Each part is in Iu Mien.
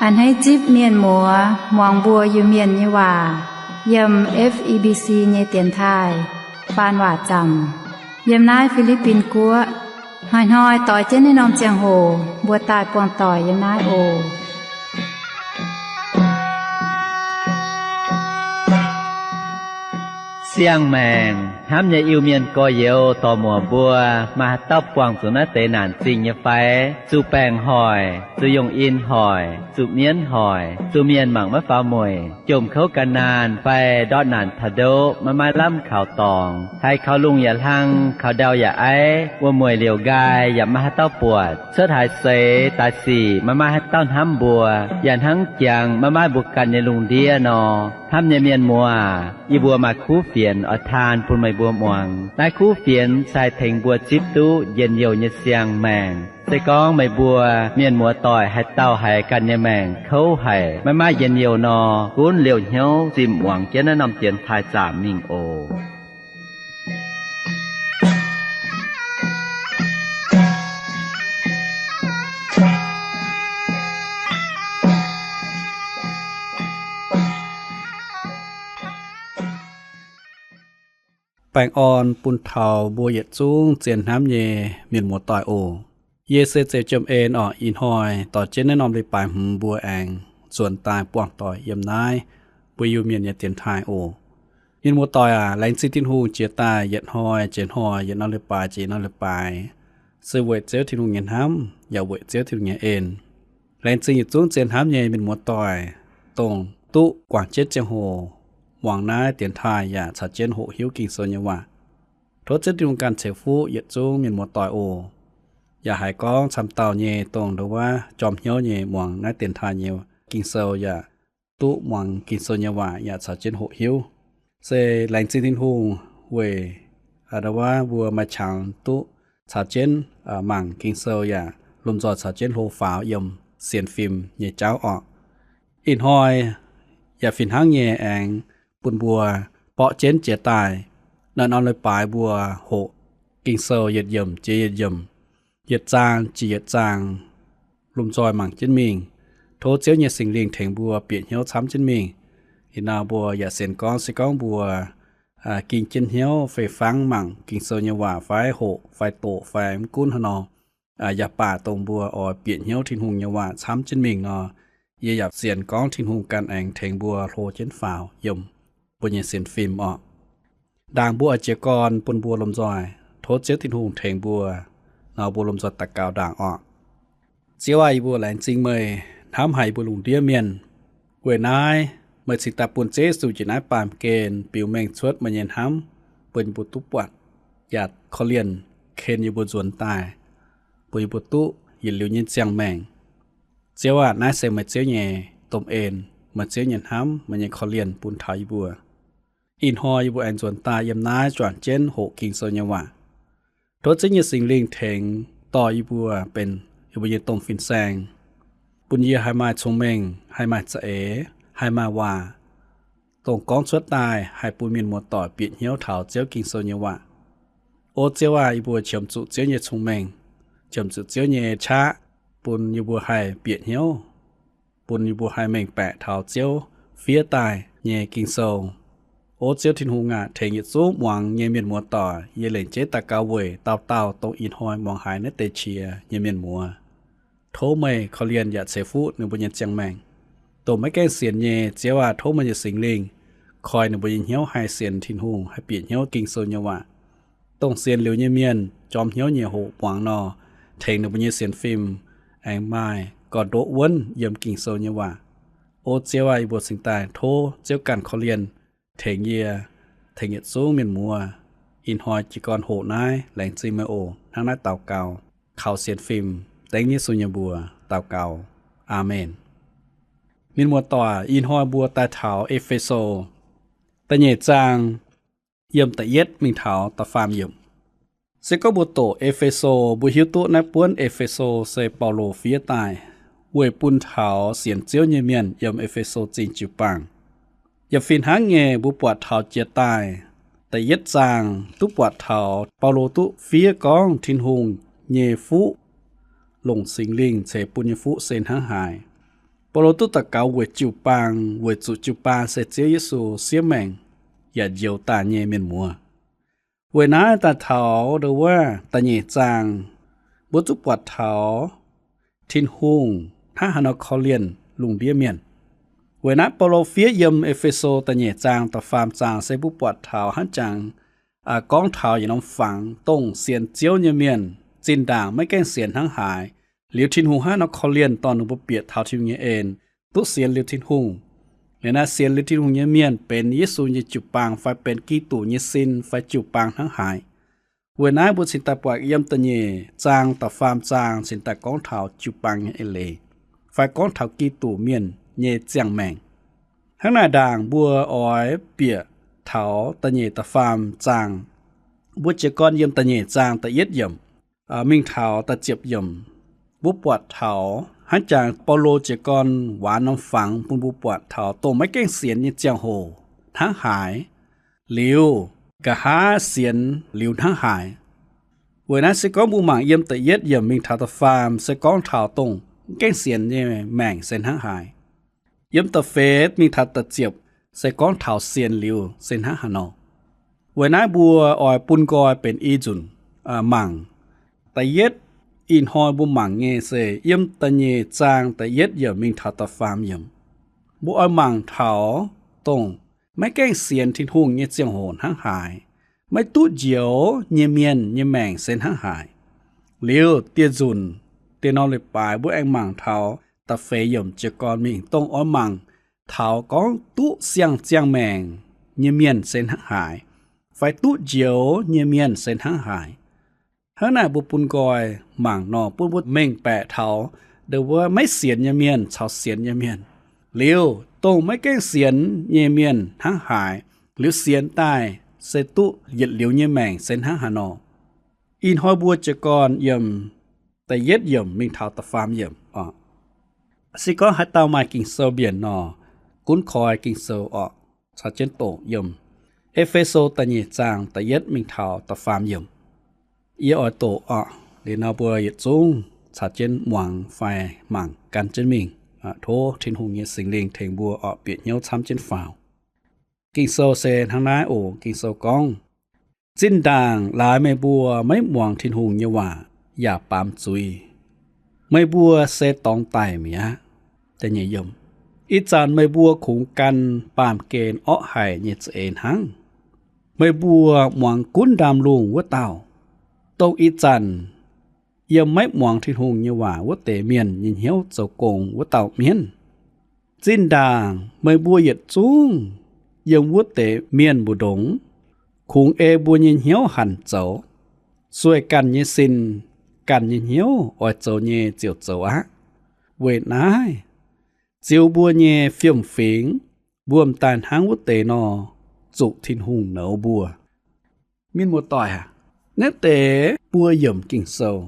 A'hneiv zipv mienh muoz muangx mbuo Iu-Mienh nyei waac yiem F E B C nyei dienx taaih faan waac zaamc yiem naaiv Fi^li^bin Guoqv. Hnoi-hnoi doix jienv naaiv norm ziangh hoc mbuo daaih buangh doic yiem naaiv oc. Siang-maengc hnamv nyei Iu-Mienh gorx-youz dorc-muoc mbuo, maaih haaix dauh buangh zuqc naaiv deix naanc zingh nyei fai? Zuqc baengc hoic, zuqc yungh in hoic, zuqc mienv hoic, zuqc mienh mangc maiv faaux mueic, jomc kouv gan naanh fai ndortv naanc taux ndoqv maiv maaih lamh kaux dorngx, haiz kaux lungh yaac hlang, kaux ndau yaac aiv, wuom-mueic liouc nqaai yaac maiv maaih haaix dauh buatc, cuotv haaix seix daaih sic maiv maaih haaix dauh hnamv mbuo, yaac hnangv jangx maiv maaih mbuo ganh nyei lungh ndiev nor. Hnamv nyei mienh muoz, yie mbuo maaih kuv fienx oix taan bun meih mbuo muangx. Naaiv kuv fienx se haih tengx mbuo zipv duqv njien-youh nyei siang-maengc. Se gorngv meih mbuo mienh muoz-doic haaix dauh haiz ganh nyei maengc kouv haic, maiv maaih njien-youh nor, gunv liouh hnyouv zimh muangx jienv naaiv norm dienx taaih zaamc mingh oc. Baengh orn bun taux mbuo yietc zungv zien hnamv nyei mienh muoz-doic oc. Yie se Zeux Jiem En orqc. Ih hnoi dorh jienv naaiv norm leiz-baaix hmz mbuo aengx nzuonx daaih buangh doic yiem naaiv mbuo Iu-Mienh nyei dienx taaih oc. Mienh muoz-doic aac, laengz zingh Tin-Hungh jiex daaih yietc hnoi jiex hnoi, yietc norm leiz-baaix jiex norm leiz-baaix, se weic Ziouv Tin-Hungh nyei hnamv yaac weic Ziouv Tin-Hungh nyei en. Laengz zingh yietc zungv zien hnamv nyei mienh muoz-doic, dongh duqv guangc jienv ziangh hoc muangx naaiv dienx taaih yaac caux jienv hoqc hiuv Ging-Sou nyei waac. Tov Ziouv Tin-Hungh ganh ceix fuqv yietc zungv mienh muoz-doic oc. Yaac haiz gorngv camv dauh nyei dongh ndongc wuov jorm hnyouv nyei muangx naaiv dienx taaih nyei Ging-Sou yaac duqv muangx Ging-Sou nyei waac yaac caux jienv hoqc hiuv. Se laengz zingh Tin-Hungh weic ndongc wuov mbuo maaih qangx duqv caux jienv mangc Ging-Sou yaac lomh nzoih caux jienv hlo faaux yiem sienx fim nyei jauv orqc. Ih hnoi yaac fih hnangv nyei aengx bun mbuo borqv jienv jiex daaih naaiv norm leiz-baaix mbuo hoqc Ging-Sou yietc yiemc jiex yietc yiemc, yietc zaang jiex yietc zaang, lomh nzoih mangc jienv mingh. Tov Ziouv nyei Singx Lingh tengx mbuo bieqc hnyouv camv jienv mingh. Ih hnoi mbuo yaac sienx gorngv se gorngv mbuo ging jienv hnyouv fei fangv mangc Ging-Sou nyei waac fai hoqc fai doqc fai mv gunv haaix nor, yaac baac dongh mbuo oix bieqc hnyouv Tin-Hungh nyei waac camv jienv mingh nor, yie yaac sienx gorngv Tin-Hungh ganh aengx tengx mbuo hlo jienv faaux yiem mbuo nyei sienx fim orqc. Ndaangc mbuo oix jiez gorn bun mbuo lomh nzoih tov Ziouv Tin-Hungh tengx mbuo nor, mbuo lomh nzoih daux gaux ndaangc orqc. Ziouv aah, yie mbuo laengz zingh meih hnamv haic yie mbuo lungh ndiev mienh. Weic naaiv meih cingx daaih bun Ziouv Yesu njiec naaiv baamh gen biux mengh cuotv meih nyei hnamv bun yie mbuo duqv buatc, yaac korv-lienh ken yie mbuo nzuonx daaih, bun yie mbuo duqv yietc liuz nyei ziangh maengc. Ziouv aah, naaiv se meih Ziouv nyei domh en, meih Ziouv nyei hnamv, meih nyei korv-lienh bun taux yie mbuo. Ih hnoi yie mbuo aengx nzuonx daaih yiem naaiv juangc jienv hoqc Ging-Sou nyei waac. Tov Ziouv nyei Singx Lingh tengx dorh yie mbuo benx yie mbuo nyei domh fin-saeng, bun yie haih maaih cong-mengh, haih maaih za'eix, haih maaih waac, dongh gorngv cuotv daaih haih bun mienh muoz-doic bieqc hnyouv taux Ziouv Ging-Sou nyei waac. O Ziouv aah, yie mbuo qiemx zuqc Ziouv nyei cong-mengh, qiemx zuqc Ziouv nyei qaqv, bun yie mbuo haih bieqc hnyouv, bun yie mbuo haih mengh baeqc taux Ziouv fiev daaih nyei Ging-Sou. O Ziouv Tin-Hungh aah, tengx yietc zungv muangx nyei mienh muoz-doic, yie lengc jeiv daux gaux weic dauh dauh dongh ih hnoi muangx haiz naaiv deix qiex nyei mienh muoz. Tov meih korv-lienh yaac ceix fuqv ninh mbuo nyei ziangh maengc. Dongh maiv gaengh sienx nyei, Ziouv aah, tov meih nyei Singx Lingh koi ninh mbuo nyei hnyouv haih sienx Tin-Hungh, haih bieqc hnyouv Ging-Sou nyei waac. Dongh sienx liuz nyei mienh, jorm hnyouv nyei hoqc muangx nor, tengx ninh mbuo nyei sienx fim aengx maaih gorn-ndoqv wuonv yiem Ging-Sou nyei waac. O Ziouv aah, yie mbuo cingx daaih tov Ziouv ganh korv-lienh tengx yie, tengx yietc zungv mienh muoz. Ih hnoi jiez gorn hoqc naaiv, laengz zingh meih oc. Hnangv naaiv daux gaux kaux sienx fim dengv Yesu nyei mbuox daux gaux. Aamen. Mienh muoz-doic, ih hnoi mbuo daaih taux E^fe^so da'nyeic zaang, yiem da'yietv mingh taux da'faam yiemc. Se gorngv mbuo doqc E^fe^so, mbuo hiuv duqv naaiv buonv E^fe^so se Baulo fiev daaih weic bun taux sienx Ziouv nyei mienh yiem E^fe^so Zingh jiu-baang. Yaac fih hnangv nyei, mbuo buatc taux jiex daaih da'yietv zaang duqv buatc taux Baulo duqv fiev gorngv Tin-Hungh nyei fuqv, longc Singx Lingh ceix bun nyei fuqv se hnangv haaix. Baulo duqv daux gaux weic jiu-baang, weic zuqc jiu-baang se Ziouv Yesu siev maengc yaac njoux daaih nyei mienh muoz. Weic naaiv daaih taux ndo wuov da'nyeic zaang, mbuo zuqc buatc taux Tin-Hungh hnangv haaix nor korv-lienh lungh ndiev mienh. Weic naaiv Baulo fiev yiem E^fe^so da'nyeic zaang da'faam zaang se mbuo buatc taux hnangv jangx gorngv taux yietc norm fangx dongh sienx Ziouv nyei mienh zinh ndaangc maiv gaengh sienx hnangv haaix, liuz Tin-Hungh hnangv haaix nor korv-lienh dorh ninh mbuo bieqc taux Tin-Hungh nyei en, duqv sienx liuz Tin-Hungh. Liuz naaiv sienx liuz Tin-Hungh nyei mienh benx Yesu nyei jiu-baang fai benx Giduc nyei sin fai jiu-baang hnangv haaix. Weic naaiv mbuo cingx daaih buatc yiem da'nyeic zaang da'faam zaang cingx daaih gorngv taux jiu-baang nyei eix leiz, fai gorngv taux Giduc mienh nyei ziangh maengc. Hnangv naaic ndaangc mbuo oix bieqc taux da'nyeic da'faam zaang, mbuo jiez gorn yiem da'nyeic zaang da'yietv yiemc mingh taux da'ziepc yiemc, mbuo buatc taux hnangv jangx Baulo jiez gorn waanx norm fangx bun mbuo buatc taux dongh maiv gaengh sienx nyei ziangh hoc hnangv haaix, liuz nqa'haav sienx liuz hnangv haaix. Weic naaiv se gorngv mbuo mangc yiem da'yietv yiemc mingh taux da'faam se gorngv taux dongh maiv gaengh sienx nyei maengc se hnangv haaix. Yiem da'feix mingh taux da'ziepc se gorngv taux sienx liuz se hnangv haaix nor. Weic naaiv mbuo oix bun nqoi benx i nzunc mangc. Da'yietv, ih hnoi mbuo mangc nyei se yiem da'nyeic zaang da'yietv yiemc mingh taux da'faam yiemc. Mbuo oix mangc taux dongh maiv gaengh sienx Tin-Hungh nyei ziangh hoc hnangv haaix, maiv duqv njoux nyei mienh nyei maengc se hnangv haaix. Liuz dieh nzunc, dieh norm leiz-baaix mbuo aengx mangc taux da'feix yiemc jiez gorn mingh dongh oix mangc taux gorngv duqv siang-ziangh maengc nyei mienh se hnangv haaix, fai duqv njoux nyei mienh se hnangv haaix. Hnangv naaic mbuo bun nqoi mangc nor bun mbuo mengh baeqc taux ndo wuov maiv sienx nyei mienh caux sienx nyei mienh, liuz dongh maiv gaengh sienx nyei mienh hnangv haaix, liuz sienx daaih se duqv yietc liuz nyei maengc se hnangv haaix nor. Ih hnoi mbuo jiez gorn yiem da'yietv yiemc mingh taux da'faam yiemc oc. Se gorngv haaix dauh maaih Ging-Sou mbienc nor, gunv koi Ging-Sou oc, caux jienv doqc yiem E^fe^so da'nyeic zaang da'yietv mingh taux da'faam yiemc. Yie oix doqc oc. Liuz nor mbuo yietc zungv caux jienv muangx fai mangc gan jienv mingh. Tov Tin-Hungh nyei Singx Lingh tengx mbuo oc bieqc hnyouv camv jienv faaux. Ging-Sou se hnangv naaiv oc. Ging-Sou gorngv, zinh ndaangc laaix meih mbuo maiv muangx Tin-Hungh nyei waac yaac baamz zuiz, meih mbuo se dorngx daic mi'aqv. Ih zanc meih mbuo kungx gan baamh gen orqv haic nyei za'eix hnangv. Meih mbuo muangx gunv ndaamv-lungh wuov dauh, dongh ih zanc yiem maiv muangx Tin-Hungh nyei waac wuov deix mienh nyei hnyouv zoux gong wuov dauh mienv. Zinh ndaangc meih mbuo yietc zungv yiem wuov deix mienh mbu'ndongx, kungx ei mbuo nyei hnyouv hanc zoux, sueih ganh nyei sin, ganh nyei hnyouv oix zoux nyei ziouc zoux aqv. Weic naaiv, ziux mbuo nyei fiem-fingx, mbuo m'daaih hnangv wuov deix nor, zuqc Tin-Hungh nouz mbuo. Mienh muoz-doic aac, naaiv deix buo yiemc Ging-Sou,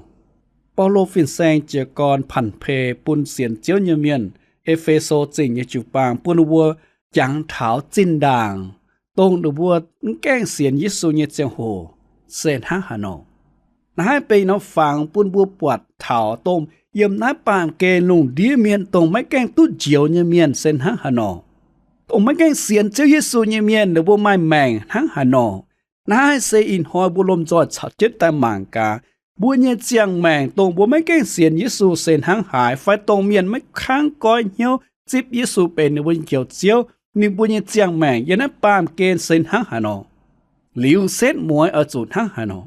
Baulo fin-saeng jiez gorn patv-pei bun sienx Ziouv nyei mienh E^fe^so Zingh nyei jiu-baang bun ninh mbuo jangx taux zinh ndaangc dongh ninh mbuo mv gaengh sienx Yesu nyei ziangh hoc se hnangv haaix nor. Naaiv benx norm fangx bun mbuo buatc taux dongh yiem naaiv baamh gen lungh ndiev mienh dongh maiv gaengh duqv njoux nyei mienh se hnangv haaix nor. Dongh maiv gaengh sienx Ziouv Yesu nyei mienh ninh mbuo maaih maengc hnangv haaix nor. Naaiv se ih hnoi mbuo lomh nzoih caux jienv daaih mangc gaax, mbuo nyei ziangh maengc dongh mbuo maiv gaengh sienx Yesu se hnangv haaix, fai dongh mienh maiv kangv goiv hnyouv zipv Yesu benx ninh mbuo nyei Njoux Ziouv, ninh mbuo nyei ziangh maengc yiem naaiv baamh gen se hnangv haaix nor. Liuz setv mueiz oix zuqc hnangv haaix nor.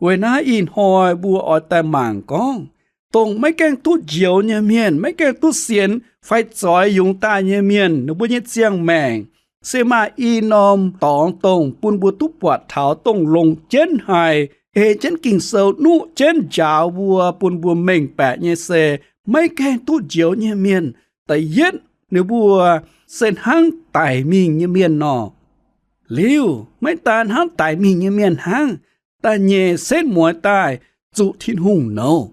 Weic naaiv ih hnoi mbuo oix daaih mangc gorngv, dongh maiv gaengh duqv njoux nyei mienh, maiv gaengh duqv sienx fai zoix yungz daaih nyei mienh, ninh mbuo nyei ziangh maengc se maaih i norm dorngx dongh bun mbuo duqv buatc taux dongh longc jienv haic, ei jienv Ging-Sou nuqv jienv njaaux mbuo, bun mbuo mengh baeqc nyei se maiv gaengh duqv njoux nyei mienh, da'yietv, ninh mbuo se hnangv daic mingh nyei mienh nor. Liuz maiv daan hnangv daic mingh nyei mienh hnangv, da'nyeic setv mueiz daaih zuqc Tin-Hungh nouz,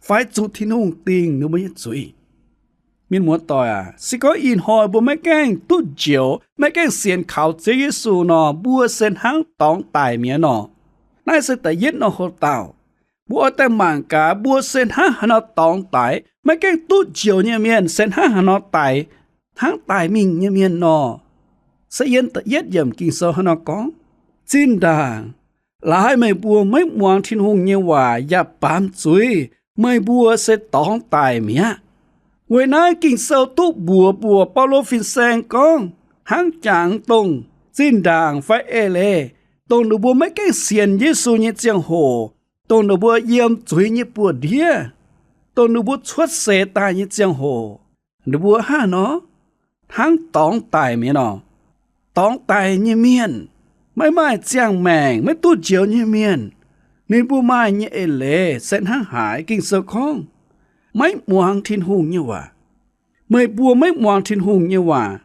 fai zuqc Tin-Hungh dingh ninh mbuo nyei zuiz. Mienh muoz-doic aac, se gorngv ih hnoi mbuo maiv gaengh duqv njoux, maiv gaengh sienx kaux Ziouv Yesu nor, mbuo se hnangv dorngx daic mi'aqv nor. Naaiv se da'yietv norm houc dauh. Mbuo oix daaih mangc gaax, mbuo se hnangv haaix nor dorngx daic, maiv gaengh duqv njoux nyei mienh se hnangv haaix nor daic, hnangv daic mingh nyei mienh nor. Se yiem da'yietv yiemc Ging-Sou hnangv haaix nor gorngv, zinh ndaangc laaix meih mbuo maiv muangx Tin-Hungh nyei waac yaac baamz zuiz, meih mbuo se dorngx daic mi'aqv. Weic naaiv Ging-Sou duqv mbuox mbuo, Baulo fin-saeng gorngv, hnangv jangx dongh zinh ndaangc fai eix leiz, dongh ninh mbuo maiv gaengh sienx Yesu nyei ziangh hoc, dongh ninh mbuo yiem zuiz nyei buoz-ndiev, dongh ninh mbuo cuotv seix daaih nyei ziangh hoc, ninh mbuo hnangv haaix nor? Hnangv dorngx daic mi'aqv nor. Dorngx daic nyei mienh, maiv maaih ziangh maengc, maiv duqv njoux nyei mienh, ninh mbuo maaih nyei eix leiz se hnangv haaix? Ging-Sou gorngv, maiv muangx Tin-Hungh nyei waac. Meih mbuo maiv muangx Tin-Hungh nyei waac.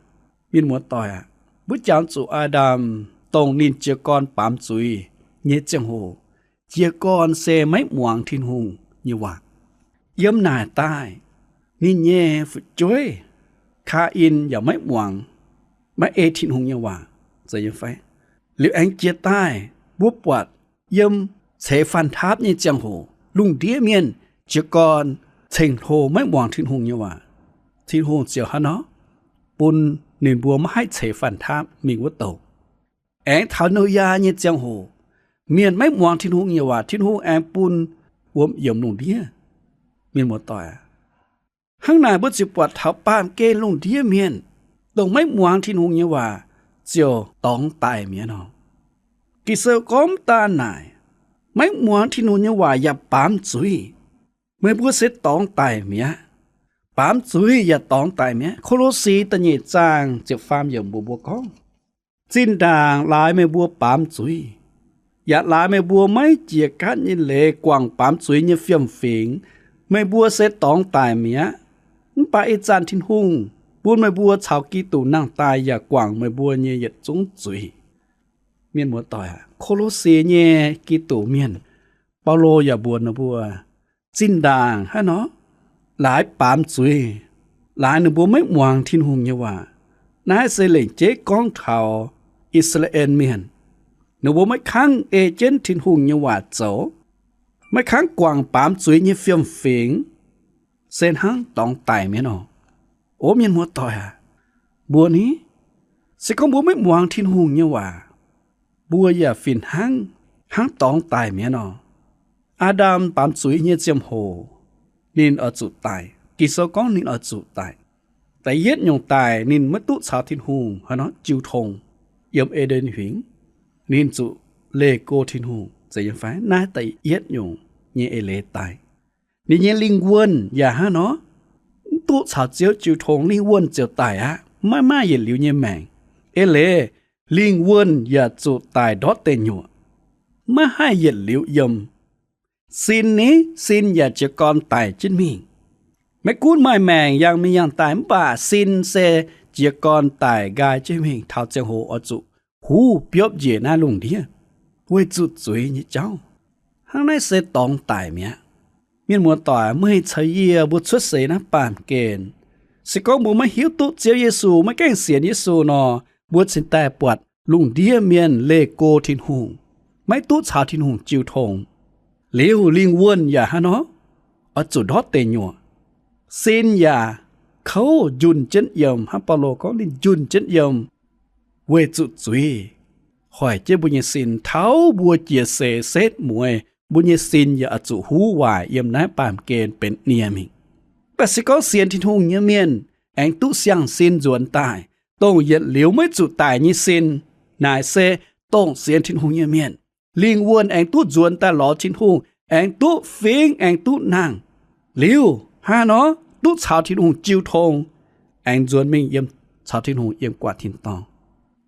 Mienh muoz-doic aac, mbuo jangx zuqc Aa^ndam, dongh ninh jiez gorn baamz zuiz nyei ziangh hoc, jiez gorn se maiv muangx Tin-Hungh nyei waac. Yiem naaic daaih, ninh nyei fu'jueiv, Kaa^in, yaac maiv muangx, maiv ei Tin-Hungh nyei waac. Liuz aengx jiex daaih, mbuo buatc yiem ceix fan-taapv nyei ziangh hoc, lungh ndiev mienh jiez gorn ceng-hlo maiv muangx Tin-Hungh nyei waac. Tin-Hungh ziouc hnangv nor bun ninh mbuo maiv haih ceix fan-taapv mingh wuov douc. Aengx taux Noyaa nyei ziangh hoc, mienh maiv muangx Tin-Hungh nyei waac, Tin-Hungh aengx bun wuom yiemx lungh ndiev. Mienh muoz-doic aac, hnangv naaic mbuo ziouc buatc taux baamh gen lungh ndiev mienh, dongh maiv muangx Tin-Hungh nyei waac, ziouc dorngx daic mi'aqv nor. Ging-Sou gorngv mv daan naaic, maiv muangx Tin-Hungh nyei waac yaac baamz zuiz, meih mbuo se dorngx daic mi'aqv. Baamz zuiz yaac dorngx daic mi'aqv. Ko^lo^si da'nyeic zaang ziepc faam yiemc mbuox mbuo gorngv, zinh ndaangc laaix meih mbuo baamz zuiz, yaac laaix meih mbuo maiv jiex gaatv nyei leiz guangc baamz zuiz nyei fiem-fingx, meih mbuo se dorngx daic mi'aqv. Mv baac ih zanc Tin-Hungh bun meih mbuo caux Giduc nangh daaih yaac guangc meih mbuo nyei yietc zungv zuiz. Mienh muoz-doic aac, Ko^lo^si nyei Giduc mienh, Baulo yaac mbuox ninh mbuo, zinh ndaangc hnangv nor, laaix baamz zuiz, laaix ninh mbuo maiv muangx Tin-Hungh nyei waac. Naaiv se lengc jeiv gorngv taux I^saa^laa^en Mienh. Ninh mbuo maiv kangv ei jienv Tin-Hungh nyei waac zoux, maiv kangv guangc baamz zuiz nyei fiem-fingx, se hnangv dorngx daic mi'aqv nor. O mienh muoz-doic aac, mbuo ni, se gorngv mbuo maiv muangx Tin-Hungh nyei waac, mbuo yaac fih hnangv, hnangv dorngx daic mi'aqv nor. Aa^ndam baamz zuiz nyei ziangh hoc, ninh oix zuqc daic. Ging-Sou gorngv ninh oix zuqc daic. Da'yietv nyungc daic ninh maiv duqv caux Tin-Hungh hnangv nor jiu tong yiem E^nden Huingx. Ninh zuqc leih go Tin-Hungh, zeiz nyei fai? Naaiv da'yietv nyungc nyei eix leiz daic. Ninh nyei lingh wuonh yaac hnangv nor, mv duqv caux Ziouv jiu tong, lingh wuonh ziouc daic aqv, maiv maaih yietc liuz nyei maengc. Eix leiz, lingh wuonh yaac zuqc daic ndortv deic nyuoqc, maiv haih yietc liuz yiem. Sin ni, sin yaac jiez gorn daic jienv mingh. Maiv gunv maaih maengc yangh mingh yangh daaih, mv baac sin se jiez gorn daic nqaai jienv mingh taux ziangh hoc oix zuqc huv biopv njiec naaiv lungh ndiev, weic zuqc zuiz nyei jauv. Hnangv naaiv se dorngx daic mi'aqv. Mienh muoz-doic, meih caux yie mbuo cuotv seix naaiv baamh gen, se gorngv mbuo maiv hiuv duqv Ziouv Yesu, maiv gaengh sienx Yesu nor, mbuo cingx daaih buatc lungh ndiev mienh leih go Tin-Hungh, maiv duqv caux Tin-Hungh jiu tong. Liuz lingh wuonh yaac hnangv nor, oix zuqc ndortv deic nyuoqc. Sin yaac kouv njunh jienv yiem, hnangv Baulo gorngv ninh njunh jienv yiem, weic zuqc zuiz hoic jienv mbuo nyei sin. Taux mbuo jiex seix setv mueiz, mbuo nyei sin yaac oix zuqc huv waaic yiem naaiv baamh gen benx nie mingh. Mv baac se gorngv sienx Tin-Hungh nyei mienh aengx duqv siang-sin nzuonx daaih, dongh yietc liuz maiv zuqc daic nyei sin, naaic se dongh sienx Tin-Hungh nyei mienh. Lingh wuonh aengx duqv nzuonx daaih lorz Tin-Hungh, aengx duqv fingx, aengx duqv nangh. Liuz hnangv nor, duqv caux Tin-Hungh jiu tong, aengx nzuonx mingh yiem, caux Tin-Hungh yiem gu'nguaaz tin-dorngh.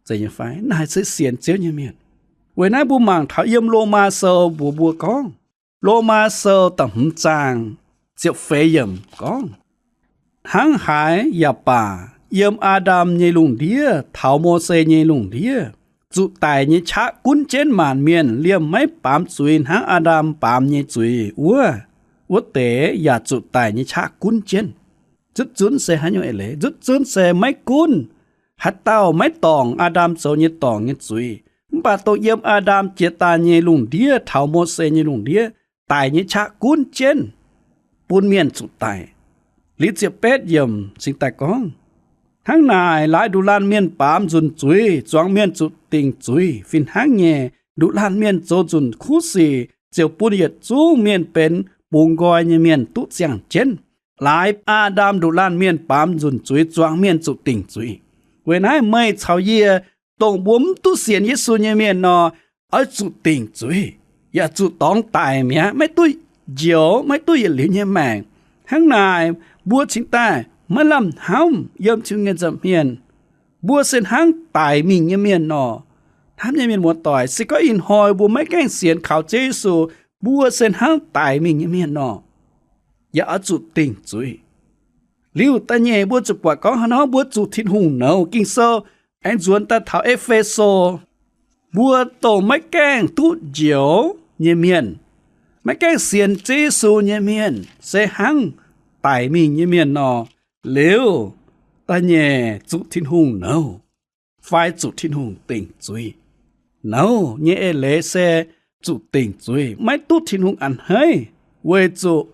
Zeiz nyei fai? Naaic se sienx Ziouv nyei mienh. Weic naaiv mbuo mangc taux yiem Lomaa Sou mbuox mbuo gorngv, Lomaa Sou da'hmz zaang ziepc feix yiemc gorngv, hnangv haaix yaac baac, yiem Aa^ndam nyei lungh ndiev taux Mose nyei lungh ndiev, zuqc daic nyei qaqv gunv jienv maanc mienh. Liemh maiv baamz zuiz hnangv Aa^ndam baamz nyei zuiz wuov, wuov deix yaac zuqc daic nyei qaqv gunv jienv. Zutv zunv se haaix nyungc eix leiz? Zutv zunv se maiv gunv haaix dauh maiv dorngc Aa^ndam zoux nyei dorngc nyei zuiz, mv baac dongh yiem Aa^ndam jiex daaih nyei lungh ndiev taux Mose nyei lungh ndiev, daic nyei qaqv gunv jienv, bun mienh zuqc daic. Liuz ziepc betv yiemc cingx daaih gorngv, hnangv naaic laaix nduqc laanh mienh baamz nzunc zuiz, zuangx mienh zuqc dingc zuiz. Fih hnangv nyei, nduqc laanh mienh zoux nzunc kuv sic ziouc bun yietc zungv mienh benx bungx nqoi nyei mienh duqv ziangh jienv. Laaix Aa^ndam nduqc laanh mienh baamz nzunc zuiz, zuangx mienh zuqc dingc zuiz. Weic naaiv meih caux yie, dongh mbuo mv duqv sienx Yesu nyei mienh nor, oix zuqc dingc zuiz, yaac zuqc dorngx daic mi'aqv, maiv duqv njoux, maiv duqv yietc liuz nyei maengc. Hnangv naaic, mbuo cingx daaih maiv lamh hnamv yiem Tin-Hungh nyei nza'hmien. Mbuo se hnangv daic mingh nyei mienh nor. Hnamv nyei mienh muoz-doic, se gorngv ih hnoi mbuo maiv gaengh sienx kaux Ziouv Yesu, mbuo se hnangv daic mingh nyei mienh nor, yaac oix zuqc dingc zuiz. Liuz da'nyeic mbuo zuqc buatc gorngv haaix nor mbuo zuqc Tin-Hungh nouz. Ging-Sou aengx nzuonx daaih taux E^fe^so, mbuo dongh maiv gaengh duqv njoux nyei mienh, maiv gaengh sienx Ziouv Yesu nyei mienh, se hnangv daic mingh nyei mienh nor. Liuz da'nyeic zuqc Tin-Hungh nouz, fai zuqc Tin-Hungh dingc zuiz. Nouz nyei eix leiz se zuqc dingc zuiz, maiv duqv Tin-Hungh a'hneiv, weic zuqc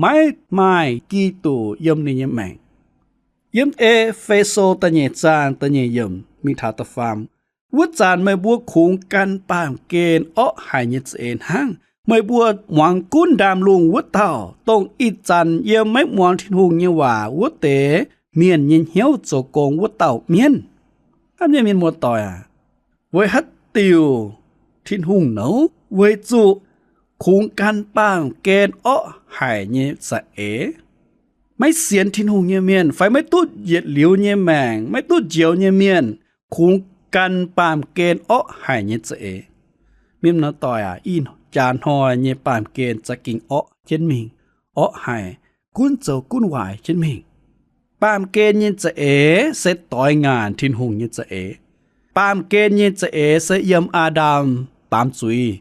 maiv maaih Giduc yiem ninh nyei maengc. Yiem E^fe^so da'nyeic zaang da'nyeic yiemc mingh taux da'faam, wuov zanc meih mbuo kungx gan baamh gen orqv haic nyei za'eix hnangv. Meih mbuo muangx gunv ndaamv-lungh wuov dauh, dongh ih zanc yiem maiv muangx Tin-Hungh nyei waac wuov deix mienh nyei hnyouv zoux gong wuov dauh mienv. Hnamv nyei mienh muoz-doic aac, weic haaix diuc Tin-Hungh nouz? Weic zuqc kungx gan baamh gen orqv haic nyei za'eix, maiv sienx Tin-Hungh nyei mienh fai maiv duqv yietc liuz nyei maengc, maiv duqv njoux nyei mienh, kungx gan baamh gen orqv haic nyei za'eix. Mienh muoz-doic aac, ih jaax hnoi nyei baamh gen za'gengh orqv jienv mingh, orqv haic, gunv zoux gunv waaic jienv mingh. Baamh gen nyei za'eix se doix ngaanc Tin-Hungh nyei za'eix. Baamh gen nyei za'eix se yiem Aa^ndam baamz zuiz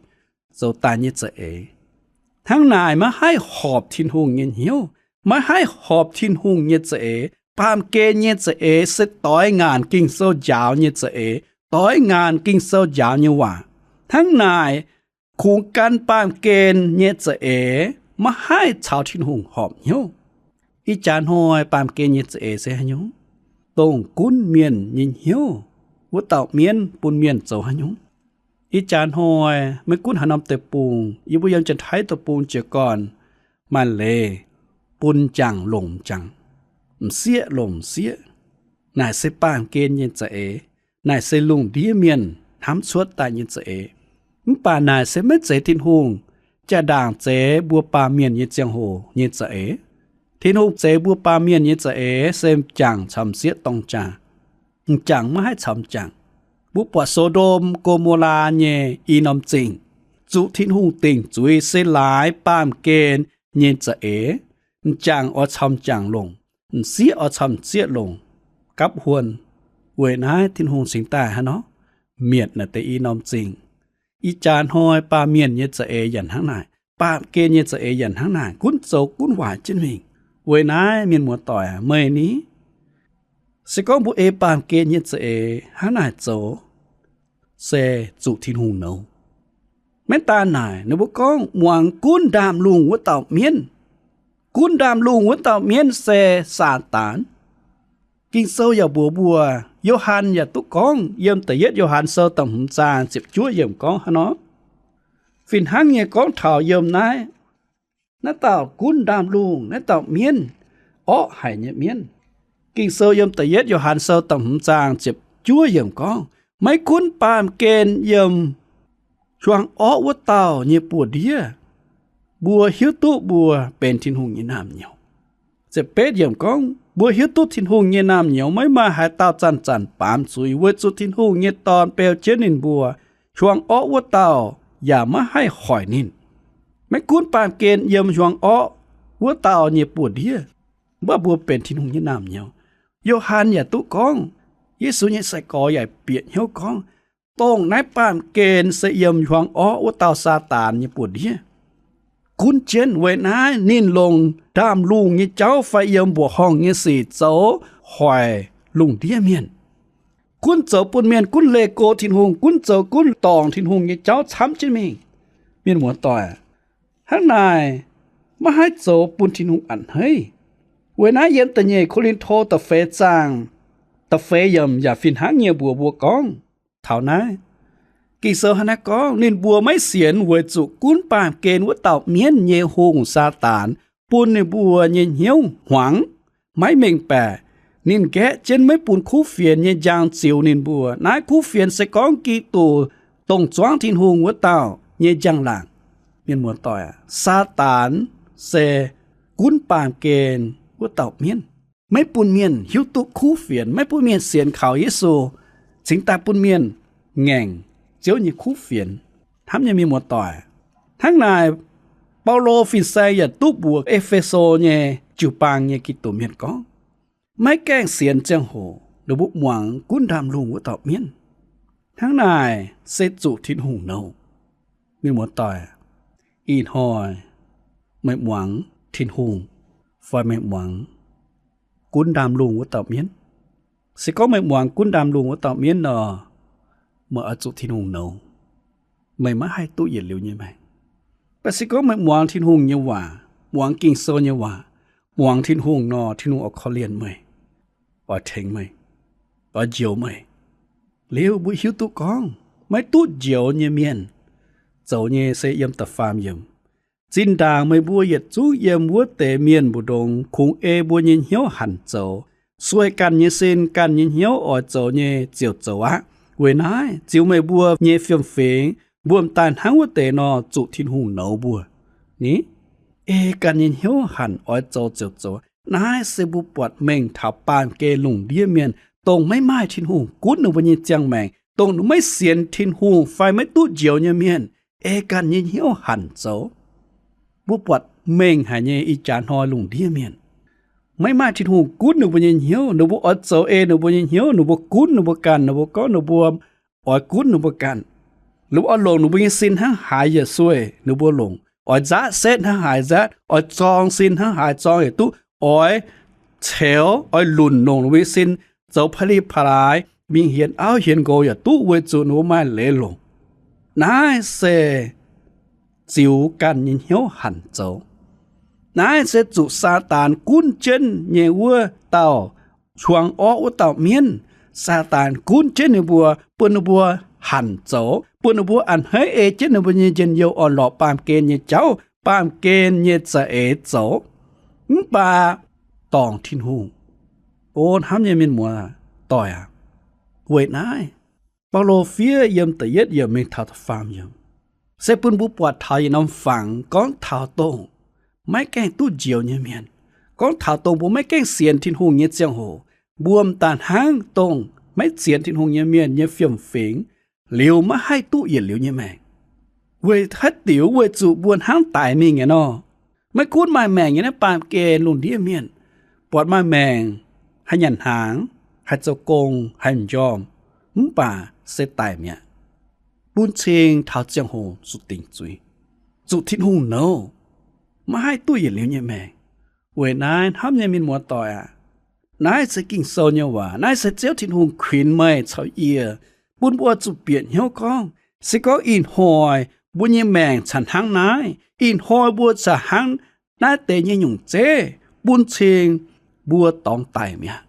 zoux daaih nyei za'eix. Hnangv naaic maiv haih horpc Tin-Hungh nyei hnyouv, maiv haih horpc Tin-Hungh nyei za'eix. Baamh gen nyei za'eix se doix ngaanc Ging-Sou njaaux nyei za'eix, doix ngaanc Ging-Sou njaaux nyei waac. Hnangv naaic, kungx gan baamh gen nyei za'eix maiv haih caux Tin-Hungh horpc hnyouv. Ih jaax hnoi baamh gen nyei za'eix se haaix nyungc? Dongh gunv mienh nyei hnyouv wuov dauh mienv bun mienh zoux haaix nyungc? Ih jaax hnoi maiv gunv haaix norm deic-bung, yie mbuo yiem Janx-Taiv deic-bung jiez gorn maaih leiz bun m'jangc longc m'jangc, m'sieqv longc m'sieqv. Naaic se baamh gen nyei za'eix. Naaic se lungh ndiev mienh hnamv cuotv daaih nyei za'eix. Mv baac naaic se maiv zeiz Tin-Hungh jaa-ndaangc zeix mbuo baamh mienh nyei ziangh hoc nyei za'eix. Tin-Hungh zeix mbuo baamh mienh nyei za'eix se m'jangc caux m'sieqv dorng jaax. M'jangc maiv haih caux m'jangc. Mbuo buatc So^ndom, Go^mo^laa nyei i norm zingh, zuqc Tin-Hungh dingc zuiz se laaix baamh gen nyei za'eix. M'jangc oix caux m'jangc longc, m'sieqv oix caux m'sieqv longc, gapv huon. Weic naaiv Tin-Hungh cingx daaih hnangv nor mietc naaic deix i norm zingh. Ih jaax hnoi baamh mienh nyei za'eix yaac hnangv naaic, baamh gen nyei za'eix yaac hnangv naaic, gunv zoux gunv waaic jienv mingh. Weic naaiv mienh muoz-doic aac, meih ni, se gorngv mbuo ei baamh gen nyei za'eix hnangv naaic zoux, se zuqc Tin-Hungh nouz. Maiv daan naaic, ninh mbuo gorngv muangx gunv ndaamv-lungh wuov dauh mienv. Gunv ndaamv-lungh wuov dauh mienv se Saadaan. Ging-Sou yaac mbuox mbuo, Yo^han yaac duqv gorngv yiem da'yietv Yo^han Sou da'hmz zaang ziepc juov yiemc gorngv haaix nor, fih hnangv nyei gorngv taux yiem naaiv, naaiv dauh gunv ndaamv-lungh, naaiv dauh mienv, orqv haic nyei mienv. Ging-Sou yiem da'yietv Yo^han Sou da'hmz zaang ziepc juov yiemc gorngv, maiv gunv baamh gen yiem hiuang orqv wuov dauh nyei buoz-ndiev, mbuo hiuv duqv mbuo benx Tin-Hungh nyei naamh nyouz. Ziepc betv yiemc gorngv, mbuo hiuv duqv Tin-Hungh nyei naamh nyouz maiv maaih haaix dauh zanc-zanc baamz zuiz, weic zuqc Tin-Hungh nyei Dorn beu jienv ninh mbuo. Hiuang orqv wuov dauh yaac maiv haih hoic ninh. Maiv gunv baamh gen yiem hiuang orqv wuov dauh nyei buoz-ndiev, mv baac mbuo benx Tin-Hungh nyei naamh nyouz. Yo^han yaac duqv gorngv, Yesu nyei sai-gorx yaac bieqc hnyouv gorngv, dongh naaiv baamh gen se yiem hiuang orqv wuov dauh Saadaan nyei buoz-ndiev. Gunv jienv weic naaiv ninh longc ndaamv-lungh nyei jauv fai yiem mbuoqc horngh nyei sic zoux hoic lungh ndiev mienh, gunv zoux bun mienh gunv leih go Tin-Hungh, gunv zoux gunv dorngc Tin-Hungh nyei jauv camv jienv mingh. Mienh muoz-doic, Hnangv naaic, maiv haih zoux bun Tin-Hungh a'hneiv. Weic naaiv yiem da'nyeic Ko^lin^to da'feix zaang da'feix yiemc yaac fih hnangv nyei mbuox mbuo gorngv taux naaiv. Ging-Sou hnangv naaiv gorngv, ninh mbuo maiv sienx weic zuqc gunv baamh gen wuov dauh mienv nyei hungh, Saadaan, bun ninh mbuo nyei hnyouv hmuangx, maiv mengh baeqc. Ninh nqaeqv jienv maiv bun kuv fienx nyei njang ziux ninh mbuo. Naaiv kuv fienx se gorngv Giduc, dongh zuangv Tin-Hungh wuov dauh, nyei njang-laangc. Mienh muoz-doic aac, Saadaan se gunv baamh gen wuov dauh mienv, maiv bun mienh hiuv duqv kuv fienx, maiv bun mienh sienx kaux Yesu, cingx daaih bun mienh ngaengc Ziouv nyei kuv fienx. Hnamv nyei mienh muoz-doic, hnangv naaic, Baulo fin-saeng yaac duqv mbuox E^fe^so nyei jiu-baang nyei Giduc mienh gorngv, maiv gaengh sienx ziangh hoc ninh mbuo muangx gunv ndaamv-lungh wuov dauh mienv. Hnangv naaic se zuqc Tin-Hungh nouz. Mienh muoz-doic, ih hnoi meih muangx Tin-Hungh fai meih muangx gunv ndaamv-lungh wuov dauh mienv? Se gorngv meih muangx gunv ndaamv-lungh wuov dauh mienv nor, meih oix zuqc Tin-Hungh nouz. Meih maiv haih duqv yietc liuz nyei maengc. Mv baac se gorngv meih muangx Tin-Hungh nyei waac, muangx Ging-Sou nyei waac, muangx Tin-Hungh nor, Tin-Hungh oix korv-lienh meih, oix tengx meih, oix njoux meih. Liuz mbuo hiuv duqv gorngv maiv duqv njoux nyei mienh zoux nyei se yiem da'faam yiemc, zinh ndaangc meih mbuo yietc zungv yiem wuov deix mienh mbu'ndongx kungx ei mbuo nyei hnyouv hanc zoux, sueih ganh nyei sin, ganh nyei hnyouv oix zoux nyei ziouc zoux aqv. Weic naaiv ziux meih mbuo nyei fiem-fingx, mbuo m'daaih hnangv wuov deix nor, zuqc Tin-Hungh nouz mbuo. Ni, ei ganh nyei hnyouv hanc oix zoux ziouc zoux. Naaiv se mbuo buatc mengh taux baamh gen lungh ndiev mienh, dongh maiv maaih Tin-Hungh gunv ninh mbuo nyei ziangh maengc, dongh maiv sienx Tin-Hungh fai maiv duqv njoux nyei mienh, ei ganh nyei hnyouv hanc zoux. Mbuo buatc mengh haic nyei ih jaax hnoi lungh ndiev mienh, maiv maaih Tin-Hungh gunv ninh mbuo nyei hnyouv. Ninh mbuo oix zoux ei ninh mbuo nyei hnyouv, ninh mbuo gunv ninh mbuo ganh, ninh mbuo gorngv ninh mbuo oix gunv ninh mbuo ganh. Ninh mbuo oix longc ninh mbuo nyei sin hnangv haaix yaac sueih ninh mbuo longc, oix nzaatv setv hnangv haaix nzaatv, oix zorng sin hnangv haaix zorng yietc duqv, oix ceux, oix lunc longc ninh mbuo nyei sin, zoux pa'li pa'laaix, mingh hienx auv hienx nqox yaac duqv, weic zuqc ninh mbuo maaih leiz longc. Naaiv se ziux ganh nyei hnyouv hanc zoux. Naaiv se zuqc Saadaan gunv jienv nyei wuov dauh hiuang orqv wuov dauh mienv. Saadaan gunv jienv ninh mbuo, bun ninh mbuo hanc zoux, bun ninh mbuo a'hneiv ei jienv ninh mbuo nyei njien-youh orn-lorqc baamh gen nyei jauv, baamh gen nyei za'eix zoux, mv baac dorngc Tin-Hungh. O hnamv nyei mienh muoz-doic aac, weic naaiv Baulo fiev yiem da'yietv yiemc mingh taux da'faam yiemc, se bun mbuo buatc taux yietc norm fangx gorngv taux dongh maiv gaengh duqv njoux nyei mienh, gorngv taux dongh mbuo maiv gaengh sienx Tin-Hungh nyei ziangh hoc, mbuo m'daaih hnangv dongh maiv sienx Tin-Hungh nyei mienh nyei fiem-fingx, liuz maiv haih duqv yietc liuz nyei maengc. Weic haaix diuc? Weic zuqc mbuo hnangv daix mingh nyei nor. Maiv gunv maaih maengc nyei naaiv baamh gen lungh ndiev mienh, buatc maaih maengc, haih nyanc hnaangx, haih zoux gong, haih m'njormh, mv baac se daic mi'aqv. Bun cing taux ziangh hoc zuqc dingc zuiz, zuqc Tin-Hungh nouz, maiv haih duqv yietc liuz nyei maengc. Weic naaiv hnamv nyei mienh muoz-doic aac, naaiv se Ging-Sou nyei waac. Naaiv se Ziouv Tin-Hungh kuinx meih caux yie, bun mbuo zuqc bieqc hnyouv gorngv, se gorngv ih hnoi mbuo nyei maengc caux hnangv naaiv, ih hnoi mbuo caux hnangv naaiv deix nyei nyungc zeiv, bun cing mbuo dorngx daic mi'aqv.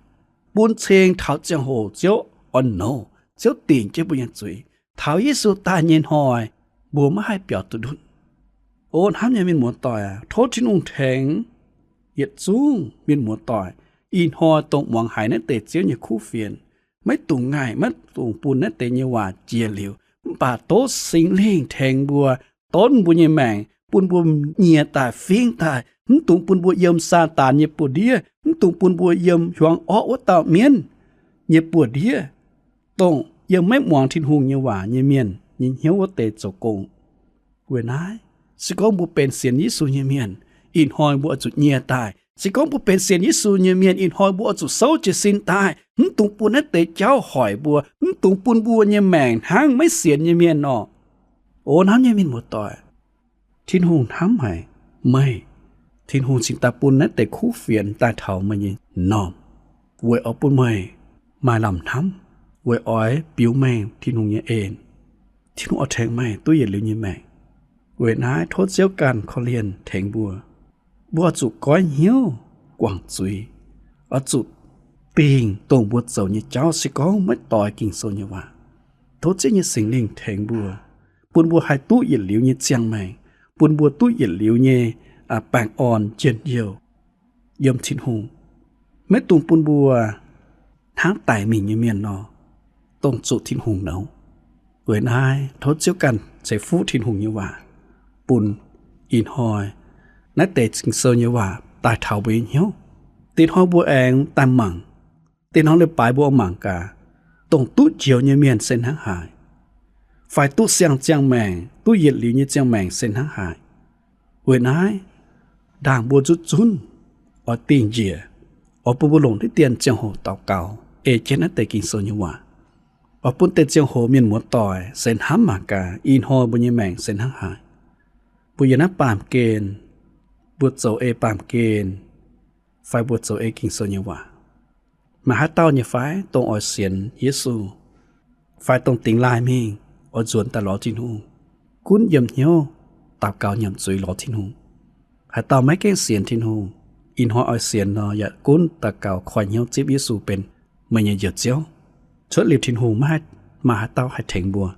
Bun cing taux ziangh hoc Ziouv orn-nouc, Ziouv dingc jienv mbuo nyei zuiz, taux Yesu daaih nyei hnoi, mbuo maiv haih biaux duqv ndutv. O hnamv nyei mienh muoz-doic aac, tov Tin-Hungh tengx yietc zungv mienh muoz-doic ih hnoi dongh muangx haiz naaiv deix Ziouv nyei kuv fienx, maiv dungx ngaih, maiv dungx bun naaiv deix nyei waac jiex liuz, mv baac tov Singx Lingh tengx mbuo, donv mbuo nyei maengc, bun mbuo nyie daaih fingx daaih, mv dungx bun mbuo yiem Saadaan nyei buoz-ndiev, mv dungx bun mbuo yiem hiuang orqv wuov dauh mienv nyei buoz-ndiev, dongh yiem maiv muangx Tin-Hungh nyei waac nyei mienh nyei hnyouv wuov deix zoux gong. Weic naaiv, se gorngv mbuo benx sienx Yesu nyei mienh, ih hnoi mbuo oix zuqc nyie daaih. Se gorngv mbuo benx sienx Yesu nyei mienh, ih hnoi mbuo oix zuqc souv jiez sin daaih. Mv dungx bun naaiv deix jauv hoic mbuo, mv dungx bun mbuo nyei maengc hnangv maiv sienx nyei mienh nor. O hnamv nyei mienh muoz-doic, Tin-Hungh hnamv haic meih. Tin-Hungh cingx daaih bun naaiv deix kuv fienx daaih taux meih nyei m'normh, weic oix bun meih maaih lamh hnamv, weic oix biux mengh Tin-Hungh nyei en. Tin-Hungh oix tengx meih duqv yietc liuz nyei maengc. Weic naaiv tov Ziouv ganh korv-lienh tengx mbuo. Mbuo oix zuqc goiv hnyouv guangc zuiz, oix zuqc dingc dongh mbuo zoux nyei jauv se gorngv maiv doix Ging-Sou nyei waac. Tov Ziouv nyei Singx Lingh tengx mbuo, bun mbuo haih duqv yietc liuz nyei ziangh maengc, bun mbuo duqv yietc liuz nyei baengh orn njien-youh yiem Tin-Hungh. Maiv dungx bun mbuo hnangv daic mingh nyei mienh nor, dongh zuqc Tin-Hungh nouz. Weic naaiv tov Ziouv ganh ceix fuqv Tin-Hungh nyei waac bun ih hnoi naaiv deix Ging-Sou nyei waac daaih taux mbuo nyei hnyouv. Dinh hnoi mbuo aengx daaih mangc, dinh hnoi leiz-baaix mbuo mangc gaax, dongh duqv njoux nyei mienh se hnangv haaix, fai duqv siang-ziangh maengc, duqv yietc liuz nyei ziangh maengc se hnangv haaix. Weic naaiv ndaangc mbuo nzutv zunv oix dingh njiec, oix bun mbuo longc diqv dien ziangh hoc daux gaux ei jienv naaiv deix Ging-Sou nyei waac, oix bun deix ziangh hoc mienh muoz-doic se hnamv mangc gaax ih hnoi mbuo nyei maengc se hnangv haaix. Mbuo yiem naaiv baamh gen, mbuo zoux ei baamh gen, fai mbuo zoux ei Ging-Sou nyei waac. Maaih haaix dauh nyei fai dongh oix sienx Yesu, fai dongh dingx laaih mingh oix nzuonx daaih lorz Tin-Hungh, gunv yiem hnyouv daux gaux nyiemc zuiz lorz Tin-Hungh? Haaix dauh maiv gaengh sienx Tin-Hungh, ih hnoi oix sienx nor yaac gunv daux gaux koi hnyouv zipv Yesu benx meih nyei Njoux Ziouv. Cuotv liuz Tin-Hungh maiv maaih haaix dauh haih tengx mbuo.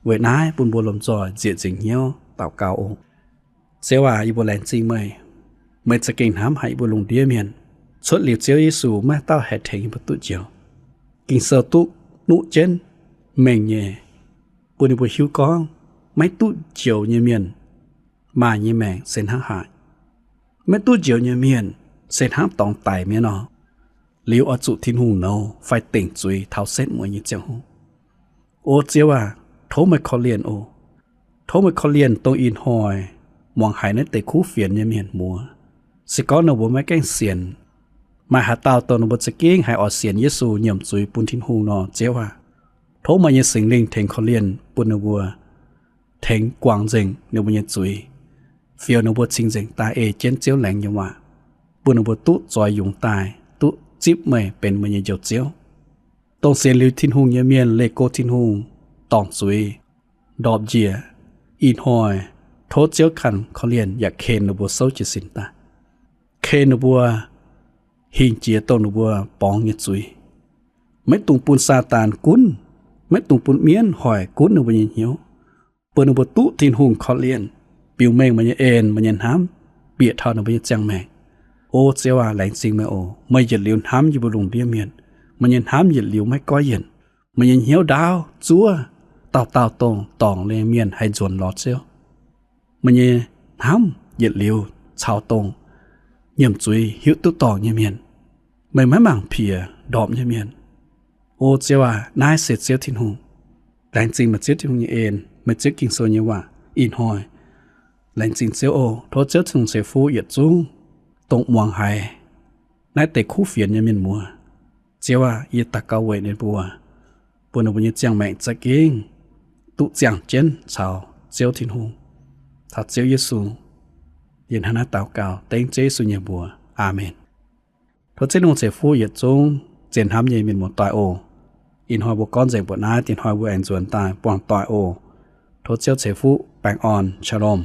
Weic naaiv bun mbuo lomh nzoih nzieqc nzengc hnyouv daux gaux oc. Ziouv aac, yie mbuo laengz zingh meih. Meih za'gengh hnamv haic yie mbuo lungh ndiev mienh. Cuotv liuz Ziouv Yesu maiv dauh haih tengx yie mbuo duqv njoux. Ging-Sou duqv nuqv jienv mengh nyei, bun yie mbuo hiuv gorngv maiv duqv njoux nyei mienh maaih nyei maengc se hnangv haaix. Maiv duqv njoux nyei mienh se hnangv dorngx daic mi'aqv nor. Liuz oix zuqc Tin-Hungh nouz fai dingc zuiz taux setv mueiz nyei ziangh hoc. O Ziouv aac, tov meih korv-lienh oc. Tov meih korv-lienh dongh ih hnoi muangx haiz naaiv deix kuv fienx nyei mienh muoz. Se gorngv ninh mbuo maiv gaengh sienx, maaih haaix dauh dongh ninh mbuo za'gengh haiz oix sienx Yesu nyiemc zuiz bun Tin-Hungh nor, Ziouv aac, tov meih nyei Singx Lingh tengx korv-lienh bun ninh mbuo, tengx guangc nzengc ninh mbuo nyei zuiz, fioux ninh mbuo cingx nzengc daaih ei jienv Ziouv laengz nyei waac, bun ninh mbuo duqv zoix yungz daaih duqv zipv meih benx meih nyei Njoux Ziouv. Dongh sienx liuz Tin-Hungh nyei mienh leih go Tin-Hungh dorngc zuiz ndorpc njiec, ih hnoi tov Ziouv ganh korv-lienh yaac ken ninh mbuo souv jiez sin daaih, ken ninh mbuo hingh jiex dongh ninh mbuo borngz nyei zuiz. Maiv dungx bun Saadaan gunv, maiv dungx bun mienv hoic gunv ninh mbuo nyei hnyouv, bun ninh mbuo duqv Tin-Hungh korv-lienh, biux mengh meih nyei en, meih nyei hnamv, bieqc taux ninh mbuo nyei ziangh maengc. O Ziouv aac, laengz zingh meih oc. Meih yietc liuz hnamv yie mbuo lungh ndiev mienh. Meih nyei hnamv yietc liuz maiv goiv yienc. Meih nyei hnyouv ndaauv zuov dauh dauh dongh dorngc nyei mienh haih nzuonx lorz Ziouv. Meih nyei hnamv yietc liuz caux dongh nyiemc zuiz hiuv duqv dorngc nyei mienh. Meih maiv mangc piex ndorpc nyei mienh. O Ziouv aac, naaiv se Ziouv Tin-Hungh. Laengz zingh meih Ziouv Tin-Hungh nyei en, meih Ziouv Ging-Sou nyei waac ih hnoi. Laengz zingh Ziouv oc. Tov Ziouv Tin-Hungh ceix fuqv yietc zungv dongh muangx haiz naaiv deix kuv fienx nyei mienh muoz. Ziouv aac, yie daux gaux weic ninh mbuo, bun ninh mbuo nyei ziangh maengc za'gengh duqv ziangh jienv caux Ziouv Tin-Hungh, caux Ziouv Yesu. Yie hnangv naaiv daux gaux dengv Ziouv Yesu nyei mbuox. Aamen. Tov Ziouv Tin-Hungh ceix fuqv yietc zungv zien hnamv nyei mienh muoz-doic oc. Ih hnoi mbuo gorngv nzengc mbuoqc naaiv, dinh hnoi mbuo aengx nzuonx daaih buangh doic oc. Tov Ziouv ceix fuqv, baengh orn, Shalom.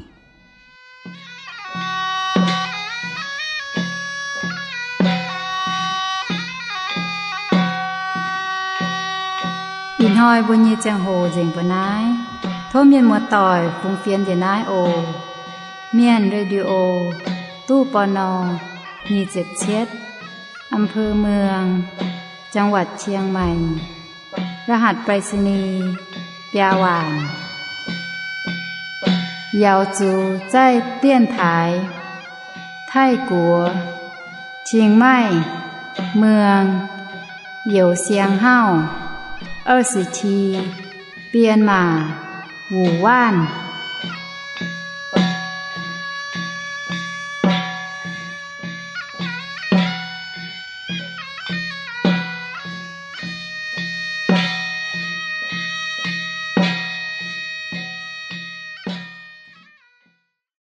Ih hnoi mbuo nyei ziangh hoc nzengc mbuoqc naaiv. Tov mienh muoz-doic fungx fienx njiec naaiv oc. Mienh Radio, ตู้ ปณ. nyic ziepc cietv, อำเภอเมือง จังหวัดเชียงใหม่ รหัสไปรษณีย์ biaa waanc. 瑶族在电台 Taiv-Guoqv, 清迈 เมือง Youh Siang Hauv, 二十七, 编码 Wu Wan.